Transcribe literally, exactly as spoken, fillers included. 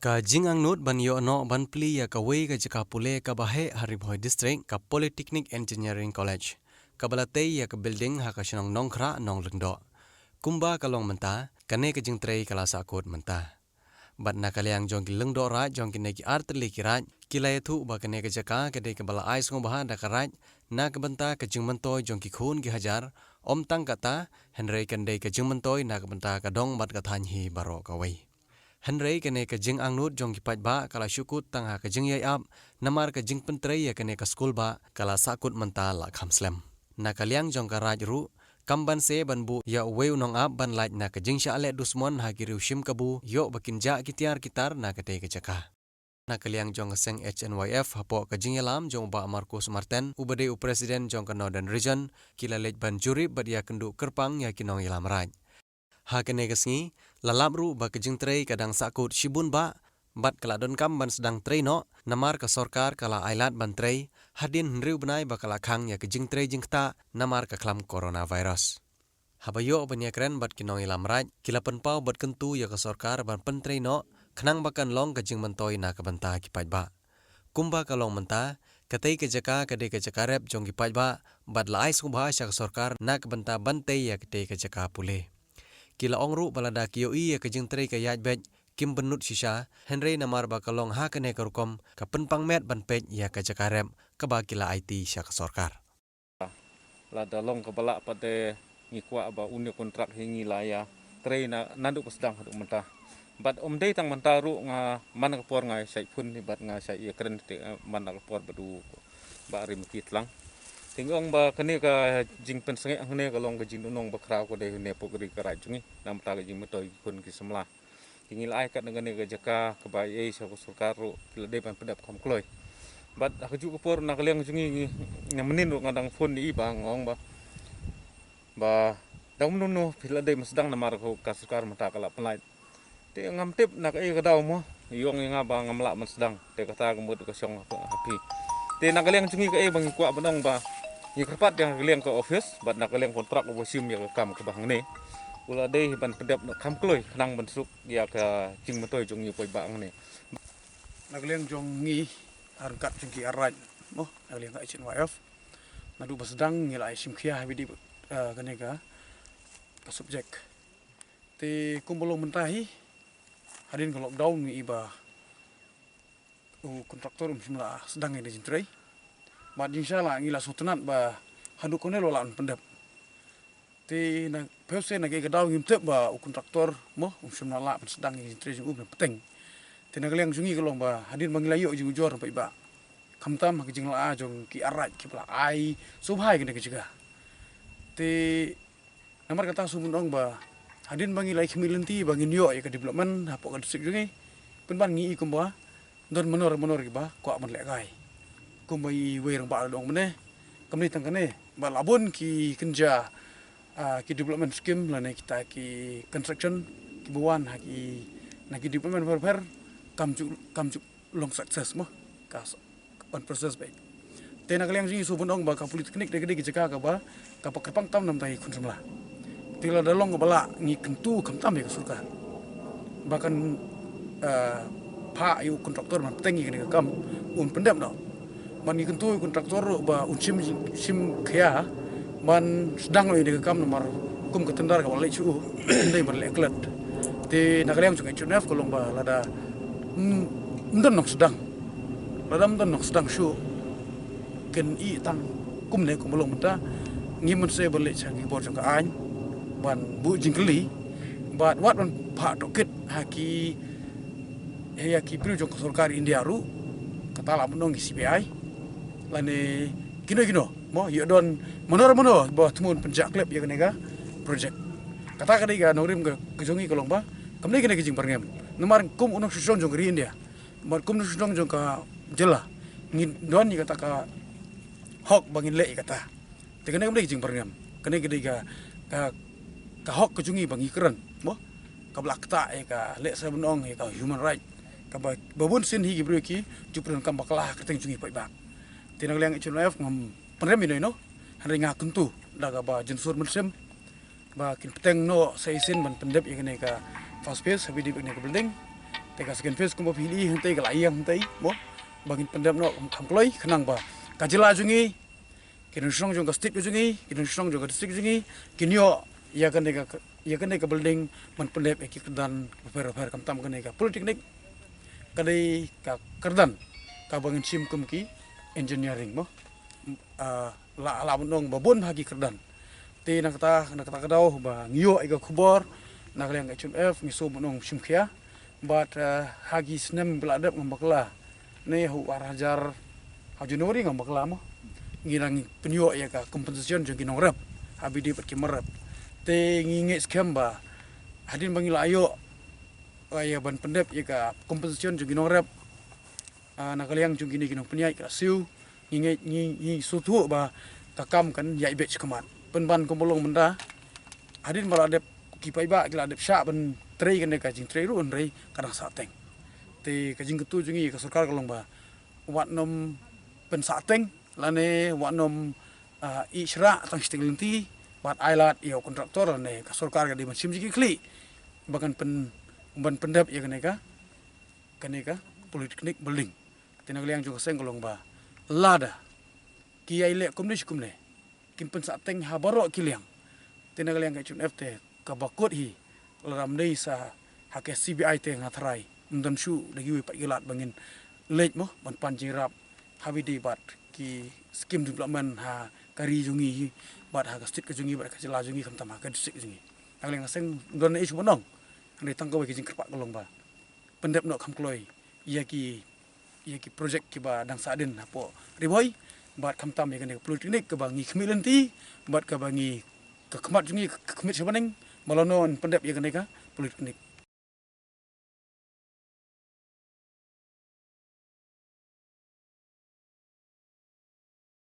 Ka jingangnud ban ïoh noh ban plie ïa kawei ka jaka pule kaba heh ha Ri Bhoi District, ka Polytechnic Engineering College, kaba la tei ïa ka building ha ka shnong Nongkhrah, Nonglyngdoh. Kumba ka long mynta, kane ka jingtrei ka la sahkut mynta. Bad na ka liang jong ki lyngdoh raid jong kine ki artylli ki raid, ki la ïathuh ba kane ka jaka ka dei kaba la ai sngewbha da ka raid na ka bynta ka jingmyntoi jong ki khun ki hajar, ym tang kata, hynrei kan dei ka jingmyntoi na ka bynta ka dong bad ka thaiñ hi baroh kawei. Hynrei kane ka jingangnud jong ki paidbah ka la shu kut tang ha ka jingïai ap, namar ka jingpyntrei ïa kane ka skul bah ka la sahkut mynta la kham slem. Na ka liang jong ka raid ruh, kam ban se ban buh ïa uwei u nongap ban lait na ka jingshah leh dusmon ha ki riew shim kabu, ïoh ba kin jah ki tiar ki tar na katei ka jaka. Na ka liang jong ka seng H N Y F, hapoh ka jingïalam jong u Bah Marcus Marten, uba dei u President jong ka Northern Region, ki la leit ban jurip bad ïakynduh kyrpang ïa ki nongïalam raid. Ha kane ka sngi, la lap ruh ba ka jingtrei ka dang sahkut shibun bah, bad ka la donkam ban sdang trei noh, namar ka sorkar ka la ailad ban trei hadien hynriew bnai ba ka la khang ïa ka jingtrei jingktah namar ka khlam coronavirus. Haba ïoh ban ïakren bad ki nongïalam raid, ki la pynpaw bad kyntu ïa ka sorkar ban pyntrei noh, khnang ba kan long ka jingmyntoi na ka bynta ki paidbah. Kumba ka long mynta, katei ka jaka ka dei ka jaka rep jong ki paidbah, bad la ai sngewbha sha ka sorkar na ka bynta ban tei ïa katei ka jaka pule. Ki la ong ruh ba lada ki ïohi ïa ka jingtrei ka ïaid beit, kim bynnud shisha, hynrei namar ba ka long ha kane ka rukom, ka pynpang met ban peit ïa ka jaka rep kaba ki la aiti sha ka sorkar. Lada long kaba lah pat te ngi kwah ba une kontrak hi ngi la ïa trei na, naduh ba sdang haduh mynta. Bad ym dei tang mynta ruh nga man ka por nga shait phone ni bad nga shait ïakren te, eh, man ka por bad u Bah Rimki Tlang. Te ngi ong ba kane ka jingpynsangeh hangne ka long ka jingdonong bakhraw ka dei hynne pukri ka raid jong ngi. Namar ka jingmyntoi ki khun ki samla. Te ngi la ai kat na kane ka jaka kaba ei sha ka sorkar ruh ki la dei ban pyndep kham kloi. Bad ha kajuh ka por na ka liang jong ngi, ngi, nga mynnin ruh nga dang phone ïa i ba nga ong ba, ba dang mynno phi la dei ban sdang namar ka sorkar mynta ka la pynlait. Te ngam tip na kaei ka daw mo, i ong ïa nga ba ngam lah ban sdang. Te kata ka mut ka shong ha phi. Te na ka liang jong ngi kaei ba ngi kwah ban ong ba ngi kyrpad ïa ka liang ka office bad na ka liang kontrak uba shim ïa ka kam kaba hangne, u la dei ban pyndep noh kham kloi khnang ban suk ïa ka jingmyntoi jong ngi paidbah hangne. Na ka liang jong ngi, ryngkat jong ki ar raid mo, na ka liang ka H N Y F, naduh ba sdang ngi la ai shim khia ha bidi, eh, kane ka, ka subject. Te kumba long mynta hi, hadien ka lockdown ngi i ba u kontraktor um shym la sdang ïa ka jingtrei. Bad jingshisha la ngi la sngewtynnat ba haduh kane la lah ban pyndep. Te na phi ïohsngew na kaei ka daw ngim tip ba u kontraktor mo um shym la lah ban sdang ïa ka jingtrei jong u ban pynteng. Te na ka liang jong ngi ka long ba hadien ba ngi la ïoh jingujor na paidbah, khamtam ha ka jinglah jong ki ar raid kiba la ai sngewbha ïa kane ka jaka. Te namar kata shu ban ong ba hadien ba ngi la ïa khmih lynti ba ngin ïoh ïa ka development hapoh ka district jong ngi, pynban ngi i kumba don manor manor kiba kwah ban lehkai. Kumba i wei rangbah la ong mynne, kam dei tang kane ba la bun ki kynja, ah, ki development scheme lane kita ki construction kiba wan ha ki, na ki development pher pher, kam ju, kam ju long success mo, ka s-, on process beit. Te na ka liang jong ngi shu ban ong ba ka polytechnic dei ka dei ka jaka kaba, kaba kyrpang tam namar ki khun samla. Te lada long kaba lah ngi kyntu khamtam ïa ka sorkar ba kan, eh, phah ïa u kontraktor ban pynteng ïa kane ka kam, un pyndep noh. Ban ngi kyntu ïa u kontraktor ruh ba un shim, shim khia ban sdang noh ïa kane ka kam namar kum ka tender kaba leit shuh, dei ban leh klet. Te na ka liang jong ka H N Y F ka long ba lada, mm, ym don nongsdang. Lada ym don nongsdang shuh, kin i tang kumne kumba long mynta, ngim mynsiem ban leit sha ki bor jong ka aiñ ban buh jingkylli bad wat ban phah tohkit ha ki, ïa ki briew jong ka sorkar India ruh, kata lah ban ong ki C B I lane kino kino. Mo, ïoh don manor manor ba thmu pynjah klep ïa kane ka project. Kata ka dei ka nongrim ka, ka jong ngi ka long ba kam dei kane ka jingpyrngem. Namar kum u nongshong shnong jong ka ri India, namar kum u nongshong shnong jong ka jylla, ngin don ïa kata ka hok ba ngin leh ïa kata. Te kane kam dei ka jingpyrngem. Kane ka dei ka, ka, ka hok ka jong ngi ba ngi kren. Mo, kaba la ktah ïa ka leh sa ban ong ïa ka human right. Kaba, ba bun sien hi ki briew ki ju pyndonkam bakla ha kyrteng jong ngi paidbah. Te na ka liang H N Y F ngam pynrem ïa no ïa no. Hynrei nga kyntu da kaba jynsur mynsiem ba kin pynteng noh sa shisien ban pyndep ïa kane ka first phase, ha ba dep ïa kane ka building. Te ka second phase kumba phi ïohi hangtei ka la ïeng hangtei mo, ba ngin pyndep noh kham kloi khnang ba ka jylla jong ngi, ki nongshong jong ka state ka jong ngi, ki nongshong jong ka district jong ngi, kin ïoh ïa kane ka, ïa kane ka building ban pyndep ïa ki kyrdan bapher bapher. Khamtam kane ka polytechnic ka dei ka kyrdan kaba ngin shim kum ki engineering mo. Ah, la, la ban ong ba bun ha ki kyrdan. Te na kata, na kata ka daw ba ngi ïoh ïa ka khubor na ka liang ka H M F, ngi shu ban ong shim khia. Bad, ah, ha ki snem ba la dep ngam bakla, ne ha u ar hajar, ha January ngam bakla mo, ngi dang pynïoh ïa ka compensation jong ki nongrep ha B D bad ki marep. Te ngi ngeit skhem ba hadien ba ngi la ïoh, ah, ïa ban pyndep ïa ka compensation jong ki nongrep, ah, na ka liang jong kine ki nongpynïaid ka la siew, ngi ngeit, ngi, ngi sngewthuh ba ka kam kan ïaid beit shakhmat. Pynban kumba long mynta, hadien ba la dep, ki paidbah ki la dep shah ban trei kane ka jingtrei ruh, hynrei ka dang sahteng. Te ka jingkyntu jong ngi ïa ka sorkar ka long ba wat nym pynsahteng lane wat nym, ah, ïeh shrah tang shiteng lynti bad ai lad ïa u kontraktor lane ka sorkar ka dei ban shim jingkitkhlieh ba kan pyn, ban pyndep ïa kane ka, kane ka polytechnic building. Te na ka liang jong ka seng ka long ba lada ki ïai leh kumne shi kumne, kin pynsahteng ha baroh ki liang. Te na ka liang ka H M F te kaba kut hi, lada ym dei sa ha ka C B I te nga tharai ym don shuh da kiwei pat ki lad ba ngin leit mo ban pan jingïarap ha B D bad ki scheme development ha ka ri jong ngi hi, bad ha ka state ka jong ngi, bad ka jylla jong ngi, khamtam ha ka district jong ngi. Na ka liang ka seng ym don ei shuh ban ong, hynrei tang kawei ka jingkyrpad ka long ba pyndep noh kham kloi ïa ki, ïa ki project kiba dang sahdien hapoh Ri Bhoi, bad khamtam ïa kane ka polytechnic kaba ngi khmih lynti bad kaba ngi, ka khmat jong ngi ka khmih sha bneng ba lano ngin pyndep ïa kane ka polytechnic.